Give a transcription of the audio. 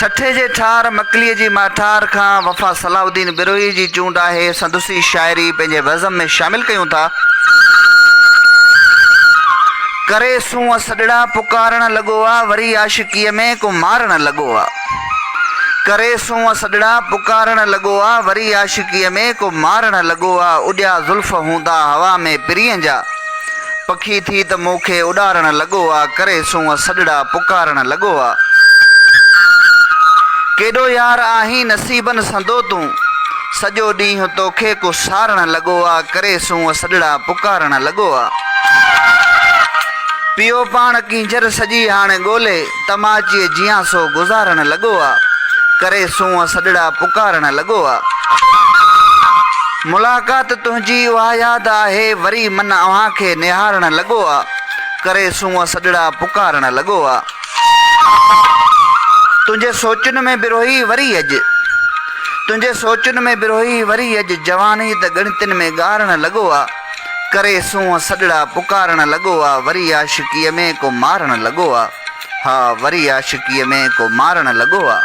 ٺٽي جي ٺار، مڪليء جي ماٺار کان وفا صلاح الدين بروهي جي چونڊ آهي، سندس ئي شاعري پنهنجي وزم ۾ شامل ڪيون ٿا. ڪري سونهن سڏڙا پڪارڻ لڳو آ، وري عاشقيء ۾ ڪو مارڻ لڳو آ. ڪري سونهن سڏڙا پڪارڻ لڳو آ، وري عاشقيء ۾ ڪو مارڻ لڳو آ، اڏيا زلف هوندا هوا ۾ پرينء جا. پکي ٿي ته مون کي اڏارڻ لڳو آ، ڪري سونهن سڏڙا پڪارڻ لڳو آ. ڪيڏو يار آهين نصيبن سندو تون، سڄو ڏينهن توکي ڪو سارڻ لڳو آ، ڪري سونهن سڏڙا پڪارڻ لڳو آ. پيو پاڻ ڪينجهر سڄي هاڻي ڳولي، تماچيء جيان سو گذارڻ لڳو آ، ڪري سونهن سڏڙا پڪارڻ لڳو آ. ملاقات تنهنجي اها ياد آهي، وري من اوهان کي نهارڻ لڳو آ، ڪري سونهن سڏڙا پڪارڻ لڳو آ. تنهنجي سوچن ۾ بروهي وري اڄ، تنهنجي سوچن ۾ بروهي وري اڄ، جواني ته ڳڻتين ۾ ڳارڻ لڳو آ. ڪري سونهن سڏڙا پڪارڻ لڳو آ وري عاشقيء ۾ ڪو مارڻ لڳو آ ها وري عاشقيء ۾ ڪو مارڻ لڳو آ.